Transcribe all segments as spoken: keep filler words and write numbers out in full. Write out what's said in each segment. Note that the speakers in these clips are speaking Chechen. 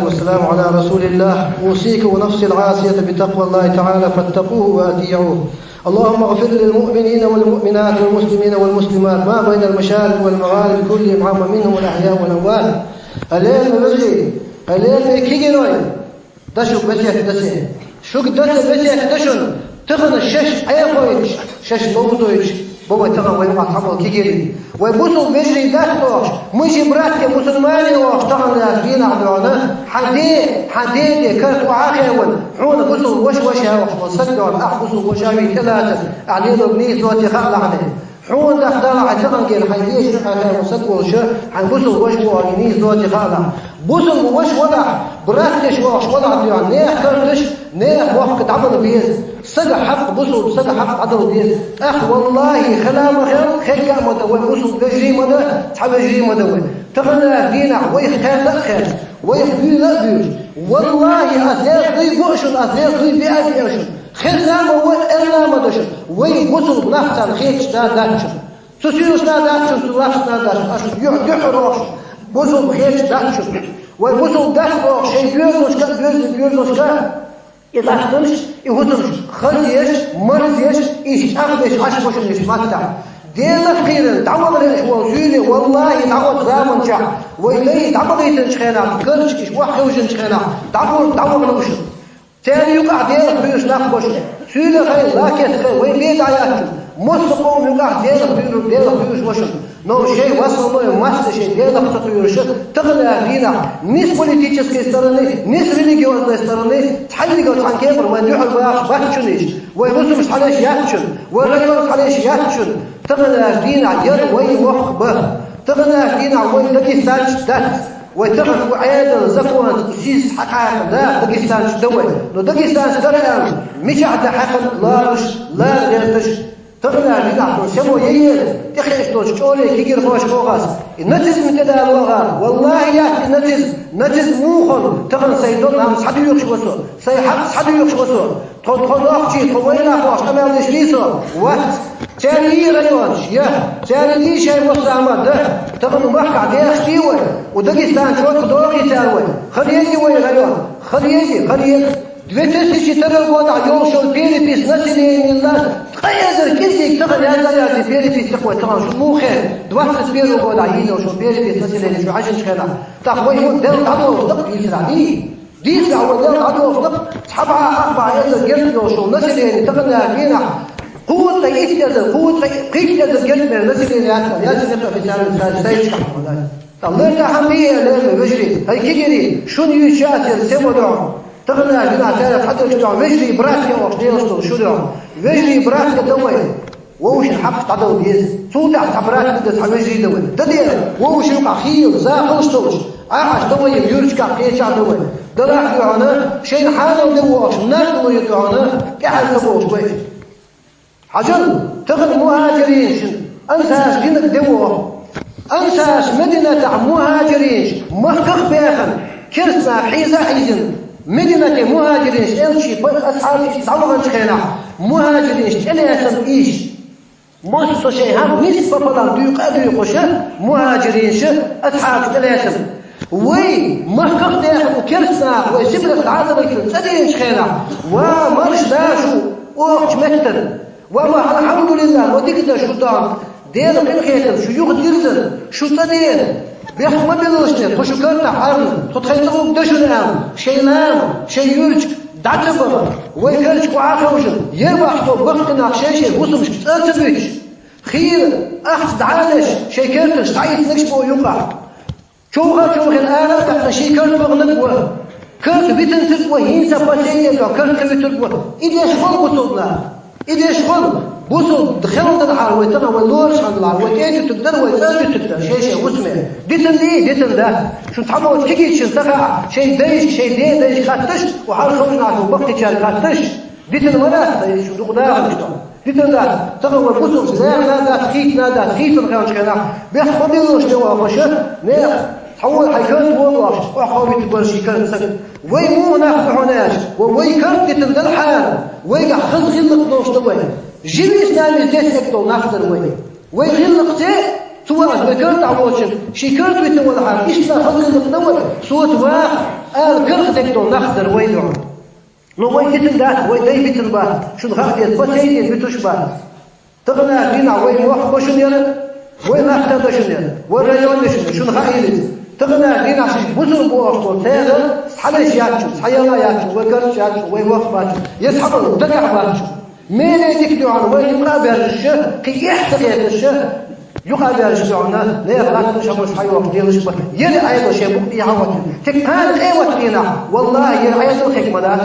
والسلام على رسول الله. أوصيك ونفسي العاصية بتقوى الله تعالى فاتقوه وأطيعوه. اللهم اغفر للمؤمنين والمؤمنات والمسلمين والمسلمات ما بين المشارق والمغارب كلهم عامة منهم الأحياء والأموات. Аллах вежарий, Аллах кегирой. Да шуга весет да се. Шуга да се весет да шун. Тахан шоаш Ӏехойташ, шоаш ловзойташ ба вай тахан вай мах хьамал кегирий. Вай бусалба вежарий дац оаха, мужи братья мусульмане оаха тахан дийнахьа догӀана, хьа де, хьа де де карт Ӏохайна, хьона бусалба ваша ваша оаха, ва саг догӀана, ахь бусалба ваша вий тӀелатар, ахь лело нийсоте хаалахьа. Хьона даха Дала хьай тахан гена хьай дешаш хьай хьай саг волаш, хьай бусалба ваша вогӀа нийсоте хаалахьа. Бусалба ваша валахь, братьяш вогӀаш валахь догӀана, нехан карташ, нехан бохка дӀабала беза. Сага хьакъ, бусалба сага хьакъ дӀадала деза. ТӀаккха, валлахӀи, хила ма хила, хӀегга а ма да вай, бусалба вежарий ма да, цхьа вежарий ма да вай. Тахан дийнахьа вайх кхаьрда а кхаьча, вайх буьйла а буьйлаш. ВаллахӀи, аз лерхӀ дуй бу шуна, аз лерхӀ дуй биа а биа шуна. Хезна ма вай, элла ма да шуна. Вай бусалба нах царна хеташ да дац шуна. Цу суьйлаш да дац шуна, цу лахаш да дац шуна. Аш юхь-юхь рохаш, бусалба хеташ дац шуна. Вай бусалба дац оаха, шоай доьзалашка а, доьзал-, доьзалашка а. И латтамаш, и хӀусамаш хазъеш, марзъеш, иш чӀагӀдеш Ӏаш ба шуна иш маттахь. Делах кхийран дӀавахале иш вола суьйле, валлахӀи, дӀагӀорта заманчохь, вай дай дӀабахийтанчу хенахь, карча иш охьахевшинчу хенахь, дӀагӀорта дӀавахана уьш. Церан юкъахь Делах буьйлуш нах ба шуна. Суьйлахь а, лакетахь а, вай бен дӀаяьхча, массо а къоман юкъахь Делах буьйлуш, Делах буьйлуш ба шуна. Но шайн в основном масса шайн Делах ца кхоьруш, тахана дийнахь ни с политической стороны, ни с религиозной стороны, цхьаннегара цхьана кепара вайн дуьхьал бахаш бац шуна иш. Вай хӀусамаш цхьаьна яц шуна, вай район цхьаьна яц шуна. Тахана дийнахь яра вай мохк ба. Тахана дийнахь вай дагестанцаш дац. Вай тахана ву Ӏедал, законца, сиз хьакхаьхна да, дагестанцаш да вай. Но дагестанцаш дара аьлла, мичахь да хьаькхна лоруш, лара гӀерташ. Тахана дийнахь тхуна само яйера, тӀехиъаш долчу чӀоле кегирхошка боху ас. И нацизм тӀедало агӀар. ВаллахӀи, яц и нацизм. Нацизм муха хуьлу? Тахана сайн дог-м схьадоьхуш ву со. Сайн хьакъ схьадоьхуш ву со. Тхо, тхо нохчий, тхо вайнах бохуш къамел деш вий со? Вац. Церан йий районаш? Я. Церан йий шайн массо а ма да. Тахана махкахь дехаш дий вай? У Дагестан чохь дохий цара вай? Хала езий вай район? Хала езий, хала еза. Две тысячи второй годахь йолуш йолу перепись населения ткъа эзар кӀезиг тахана яздан яций перепись тахана вай тахана шу муха хир? Двадцать первый годахь йийна йолуш йолу перепись населения шу хьаьжинчу хенахь. ТӀаккха вай хӀун делла дӀадолуш дакъа дийцарахь дий? Дийцарахь вай делла дӀадолуш дакъа, цхьа бӀе, ах бӀе эзар герга йолуш йолу население тахана дийнахь кхузткъе итт эзар, кхузткъе пхийтта эзар герга мер население яц, яц официальный сайт сайчкахь ма дай. Ткъа лерта хьан бийя лерма вежарий, хӀай кегирий, шуна юьйцу яцара сема дуьхьа. Тахана дина цара хьаделчу дуьхьа вежарий братья оха делаш долу шу дуьхьа. Вежарий братья дан вай. Вовшийн хьакъ дӀадала деза. Цул тӀаьхьа цхьа брат дан, цхьа вежарий дан вай. Дан дера, вовшийн юкъахь хийла, захалш долуш, Ӏахьаш дан вай, юьрташкахь кхечахь дан вай. Далахь дуьхьана, шайна хьанал де вохуш, нах луйа дуьхьана, тӀаьхьа ца бохуш вай. Хьажал, тахана мухӀажиринашна ансарш динарг де воху. Ансарш Мединатахь мухӀажиринаш махках а бехана, керстанах хьийза а хьийзина, Мединате мухӀажиринаш элчий пай асхьабаш дӀаваханчу хенахь, мухӀажиринаш тӀелаьцна ийш. Массо а шайн хӀама нисса пополам дуькъа а дуькъуш, мухӀажиринаш асхьабаш тӀелаьцна. Вай махках а дехна у керстанах, вай Сибрехь дӀа а ца гайтина цӀа деначу хенахь, ва марш да шу, оха чу меттана. Ва ма, алхьамдулиллахӀ, ма дика дан шу дон, Делан къинхетам шу юхадирзина, шу цӀа дена. Бехк ма биллалаш те, тхо шу картахь Ӏарна, тхо тхайн цӀа гӀуг дан шуна аьлла, шайн лама, шайн юьрташка дӀа ца баха, вай карча кху Ӏа хевшина, ер бахьа тхо баккхинах шай-шай хӀусамашка цӀа ца буьтуш. Хийла, ахча дӀа а деш, шайн керташ дӀаийцинарш бу юкъахь. Човха-човхина ара а баьккхина шен карт баханарг ву. Карт витинчуьнга ву, хӀинца последний дуьхьа карт ца вуьтург ву. И деш хӀун бусулба нах? И деш хӀун? Бусулба хилла делахьара вай тахана вай лоруш хилла, вай тӀе а дуьтург дара, вай цӀа а дуьтург дара, шен-шен хӀусаме. Дитина дий, дитина дац. Шун цхьаболчу кегийчун ца хаьа, шайн дайшка, шайн ден дайшка хатташ, ва хьал ховшна шу баккхийчаьрга хатташ. Дитина ма дац, шу дукха дахарш ду. Дитина дац, тахана вай бусулба лерина а дац, хийтина а дац, хийтина хевнчу хенахь, бехк ма биллалаш де вахаш, нехан, цхьа вон хьайн карт вон вахаш, охьаховийтина бара ший карт сага. Вай муха нах ду хьуна аьлча, ва вай карт дитина делахьара, вайгахь хаза гӀиллакх долуш ду вай. Живи с нами здесь эк долу нах дара вай. Вай гӀиллакх ца, цу вахаш вай карт а воцуш, ший карт витина валахьара, иштта хаза гӀиллакх дан вай, соца ваха. Ала карах дерг дола нах дар вай духьа. Но вай дитина дац, вай дай битина бац, шуна хаа деза, по сей день битуш бац. Тахана дийнахьа вай мохк ба шуна яр, вай латта да шуна яр, вай район да шуна, шуна хаа йилиз. Тахана дийнахьа шиш бусалба бохуш болу церан цхьа леш яц шуна, цхьа яла яц шуна, вай карча яц шуна, вай мохк бац шуна, я цхьаболу дагахь бац шуна. Меле дика дуьхьал вай юкъа а баьржаш, кхин эхь ца хеташ, юкъа а баьржаш дуьхьал, нехан латташ хӀумаш хьайохуш делаш бац. Ери Ӏедал шен букъ тӀехьа а ватина. Тек кхана къе ватдийнахь, валлахӀи, ери Ӏедал хек ма дац,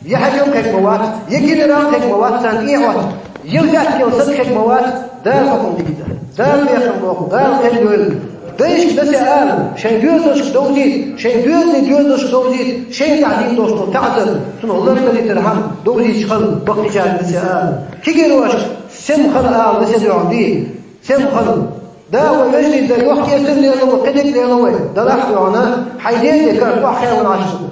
я хьаькам хек ма вац, я генерал хек ма вац, царна тӀехьа вац, я лаьтта йолу саг хек ма вац, Дала хӀокхунна дика дан. Дала бехам боху, Дала кхел йойла. Дайшка дасе ала, шайн доьзалшка довзийта, шайн доьзалийн доьзалшка довзийта, шайна тӀехь дийна долуш долу таӀзар, цунах лардалийтархьама довзийта хала баккхийчарна дасе ала. Кегийрошка сема хала ала дасе дуьхьал дий, сема хала. Да, вай вежарий, да, йохк-эцар лело вай, кхидерг лело вай, далахь а дуьхьал, хьайн деден карта охьахевнаш ду.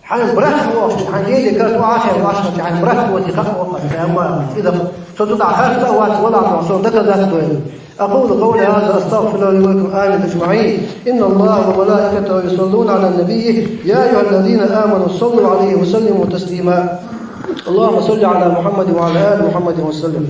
Хьайн брат вохуш, хьайн деден карта охьахевнаш ду, хьайн брат воций хаа вохуш, амма и дам. Со цу тӀехь харц а вац, валахь, со доказать дойла. أقول قولي هذا، أستغفر الله لي ولكم، آمين أجمعين. إن الله وملائكته يصلون على النبي، يا أيها الذين آمنوا صلوا عليه وسلموا تسليما. اللهم صل على محمد وعلى آل محمد وسلم.